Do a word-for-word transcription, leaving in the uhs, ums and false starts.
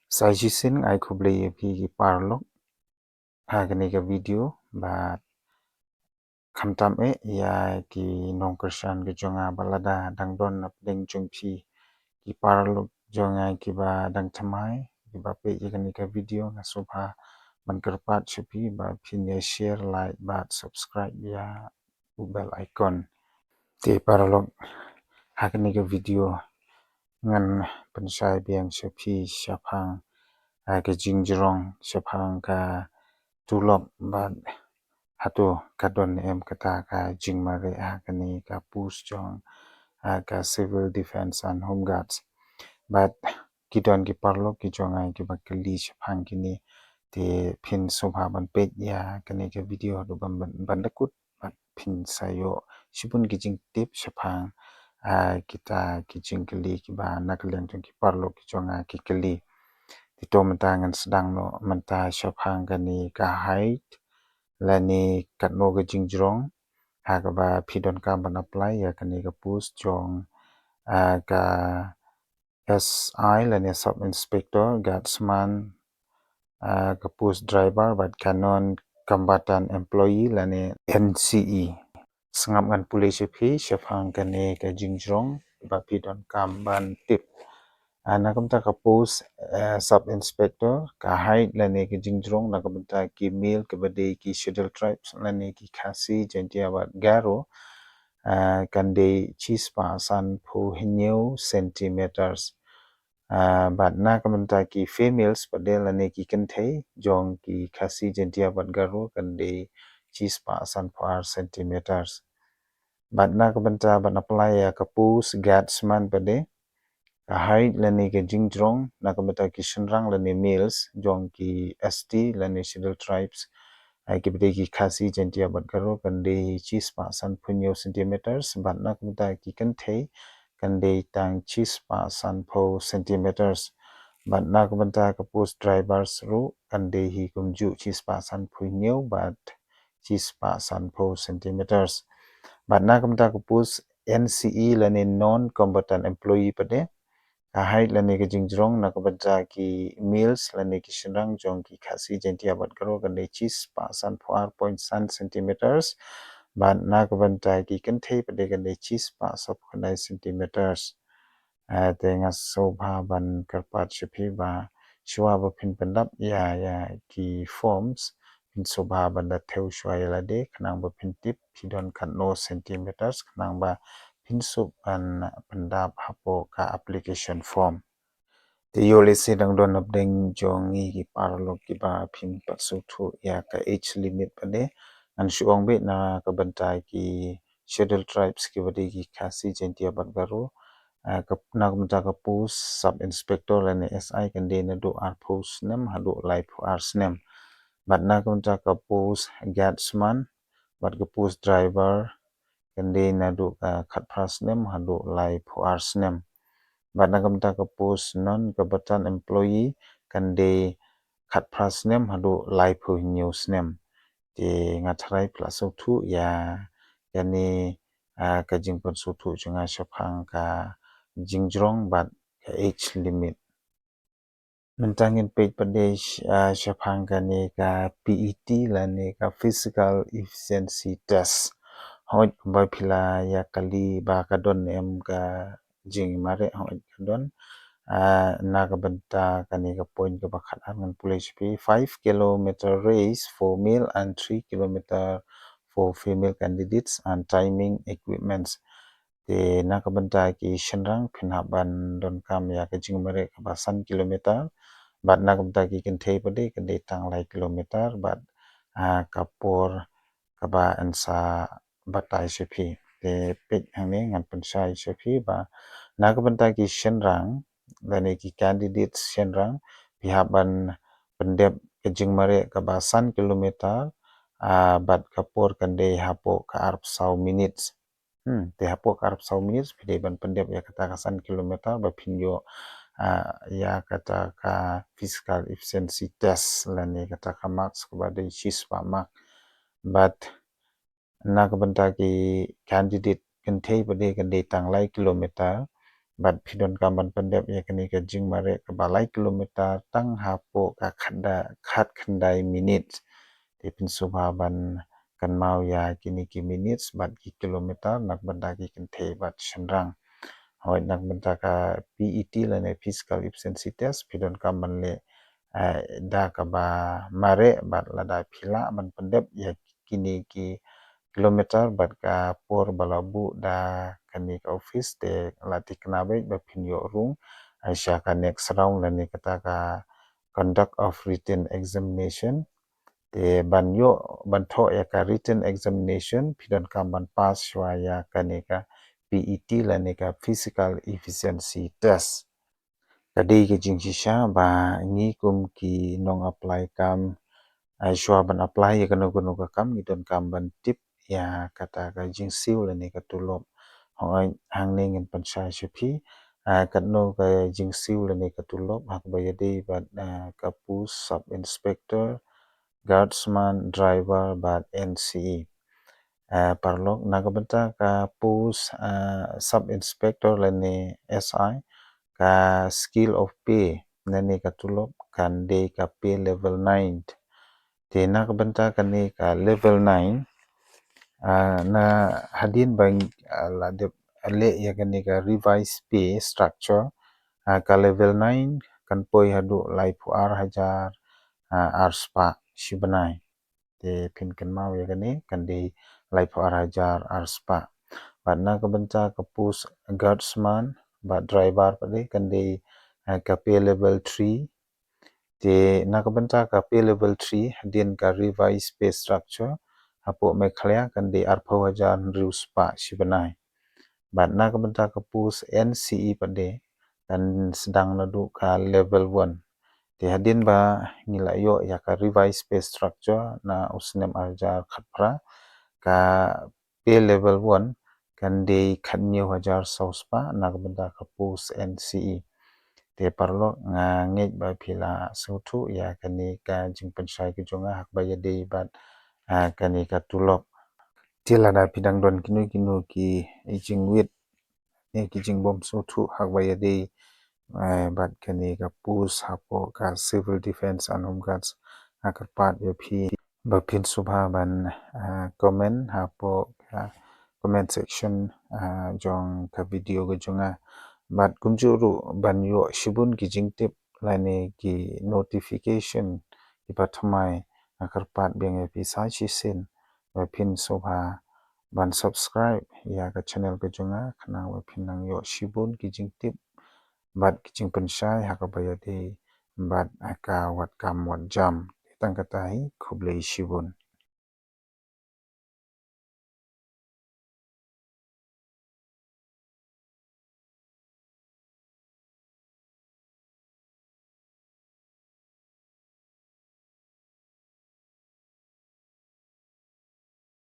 Sa shisien ai khublei ïa phi ki paralok ha kane ka video, bad khamtam eh ïa ki nongkyrshan ki jong nga ba lada dang don na pdeng jong phi ki paralok jong nga kiba dang thymmai kiba peit ïa kane ka video, nga sngewbha ban kyrpad sha phi ba phin ïa share, like bad subscribe ïa u bell icon. Te paralok, ha kane ka video ngan pynshai biang sha phi shaphang, ah, ka jingjrong shaphang ka tulop bad hato ka don em kata ka jingmareh ha kane ka post jong, ah, ka Civil Defence and Home Guards. Bad ki don ki paralok ki jong nga kiba kylli shaphang kine, te phin sngewbha ban peit ïa kane ka video haduh ban, ban, ban da kut bad phin sa ïoh shibun ki jingtip shaphang, ah, kita ki jingkylli kiba na ka liang jong ki paralok ki jong nga ki kylli. Te to mynta ngan sdang noh mynta shaphang kane ka height lane katno ka jingjrong ha kaba phi donkam ban apply ïa kane ka post jong, ah, ka S I lane Sub Inspector, Guardsman, ah, ka post driver bad ka non-combatant employee lane N C E. Sngap ngan pule sha phi shaphang kane ka jingjrong ba phi donkam ban tip. Ah, na ka bynta ka post, eh, Sub Inspector, ka height lane ka jingjrong na ka bynta ki male kiba dei ki Scheduled Tribes lane ki Khasi, Jaintia bad Garo, ah, kan dei shispah sanphew hynñiew centimeters. Ah, bad na ka bynta ki females pat de lane ki kynthei jong ki Khasi, Jaintia bad Garo kan dei shispah sanphew ar centimeters. Bad na ka bynta ban apply ïa ka post Guardsman pat de, ka height lane ka jingjrong na ka bynta ki shynrang lane males jong ki S T lane Scheduled Tribes, ah, kiba dei ki Khasi, Jaintia bad Garo kan dei shispah sanphew hynñiew centimeters, bad na ka bynta ki kynthei kan dei tang shispah sanphew centimeters. Bad na ka bynta ka post drivers ruh kan dei hi kumjuh shispah sanphew hynñiew bad shispah sanphew centimeters. Bad na ka bynta ka post N C E lane non-combatant employee pat de, ka height lane ka jingjrong na ka bynta ki males lane ki shynrang jong ki Khasi, Jaintia bad Garo kan dei shispah sanphew ar point san centimeters. Bad na ka bynta ki kynthei pat de kan dei shispah saphew khyndai centimeters. Ah, te nga sngewbha ban kyrpad sha phi ba shuwa ba phin pyndap ïa, ïa ki forms, phin sngewbha ban da thew shuwa ïa lade khnang ba phin tip phi don katno centimeters khnang ba phin suk ban pyndap hapoh ka application form. Te ïoh lehse dang don na pdeng jong ngi ki paralok kiba phim pat sngewthuh ïa ka age limit pat de. Ngan shu ong beit na ka bynta ki Scheduled Tribes kiba dei ki Khasi, Jaintia bad Garo, ah, ka, na ka bynta ka post Sub Inspector lane S I kan dei naduh arphew snem haduh laiphew ar snem. Bad na ka bynta ka post Guardsman bad ka post driver kan dei naduh ka khatphra snem haduh laiphew ar snem. Bad na ka bynta ka post non-combatant employee kan dei khatphra snem haduh laiphew hynñiew snem. Te nga tharai phi la sngewthuh ïa kane, ah, ka jingpynsngewthuh jong nga shaphang ka jingjrong bad ka age limit. Mynta ngin peit pat de, ah, shaphang kane ka P E T lane ka Physical Efficiency Test. Hooid, kumba phi la ïa kylli ba ka don em ka jingmareh, hooid ka don. Ah, na ka bynta kane ka point kaba khatar ngan pule sha phi, five kilometer race for male and three kilometer for female candidates and timing equipments. Te na ka bynta ki shynrang phin hap ban donkam ïa ka jingmareh kaba san kilometer. Bad na ka bynta ki kynthei pat de kan dei tang lai kilometer bad, ah, ka por kaba yn sa batai sha phi. Te peit hangne ngan pynshai sha phi ba na ka bynta ki shynrang lane ki candidate shynrang phi hap ban pyndep ka jingmareh kaba san kilometer, ah, bad ka por kan dei hapoh ka arphew saw minutes. Hmm, te hapoh ka arphew saw minutes phi dei ban pyndep ïa kata ka san kilometer ba phin ïoh, ah, ïa kata ka physical efficiency test lane kata ka marks kaba dei shispah mark. Bad na ka bynta ki candidate kynthei pat de kan dei tang lai kilometer. Bad phi donkam ban pyndep ïa kane ka jingmareh kaba lai kilometer tang hapoh ka khatkhyndai minit. Te phin sngewbha ban kynmaw ïa kine ki minit bad ki kilometer na ka bynta ki kynthei bad shynrang. Hooid, na ka bynta ka P E T lane physical efficiency test phi donkam ban leh da kaba mareh bad lada phi lah ban pyndep ïa kine ki kilometer bad ka por ba la buh da kane ka office te la thikna beit ba phin ïoh rung sha ka next round lane kata ka conduct of written examination. Te ban ïoh ban thoh ïa ka written examination phi donkam ban pass shuwa ïa kane ka P E T lane ka physical efficiency test. Ka dei ka jingshisha ba ngi kum ki nong apply kam, shuwa ban apply ïa kano kano ka kam ngi donkam ban tip ïa kata ka jingsiew lane ka tulop. Hooid, hangne ngin pynshai sha phi katno ka jingsiew lane ka tulop ha kaba ïadei bad ka post sub inspector, guardsman, driver bad N C E. Paralok, na ka bynta ka post sub inspector lane S I, ka scale of pay lane ka tulop kan dei ka pay level nine. Te na ka bynta kane ka level nine, na hadien ba la dep leh ïa kane ka revised pay structure, ka level nine kan poi haduh laiphew ar hajar ar spah shi bnai. Te phin kynmaw ïa kane, kan dei laiphew ar hajar ar spah. Bad na ka bynta ka post guardsman bad driver pat de kan dei ka pay level three. Te na ka bynta ka pay level three hadien ka revised pay structure hapoh Meghalaya kan dei arphew hajar hynriew spah shi bnai. Bad na ka bynta ka post N C E pat de kan sdang naduh ka level one. Te hadien ba ngi la ïoh ïa ka revised pay structure na u snem ar hajar khatphra, ka pay level one kan dei khathynñiew hajar saw spah na ka bynta ka post N C E. Te paralok, nga ngeit ba phi la sngewthuh ïa kane ka jingpynshai ka jong nga ha kaba ïadei bad kane ka tulop. Te lada phi dang don kino kino ki jingwit ne ki jingbym sngewthuh ha kaba ïadei bad kane ka post hapoh ka Civil Defence and Home Guards, nga kyrpad ïa phi ba phin sngewbha ban comment hapoh ka comment section jong ka video ka jong nga. Bad kumjuh ruh ban ïoh shibun ki jingtip lane ki notification kiba thymmai, nga kyrpad biang ïa phi sa shisien ba phin sngewbha ban subscribe ïa ka channel ka jong nga khnang ba phin nang ïoh shibun ki jingtip bad ki jingpynshai ha kaba ïadei bad ka wat kam wat jam. Tang kata hi, khublei shibun.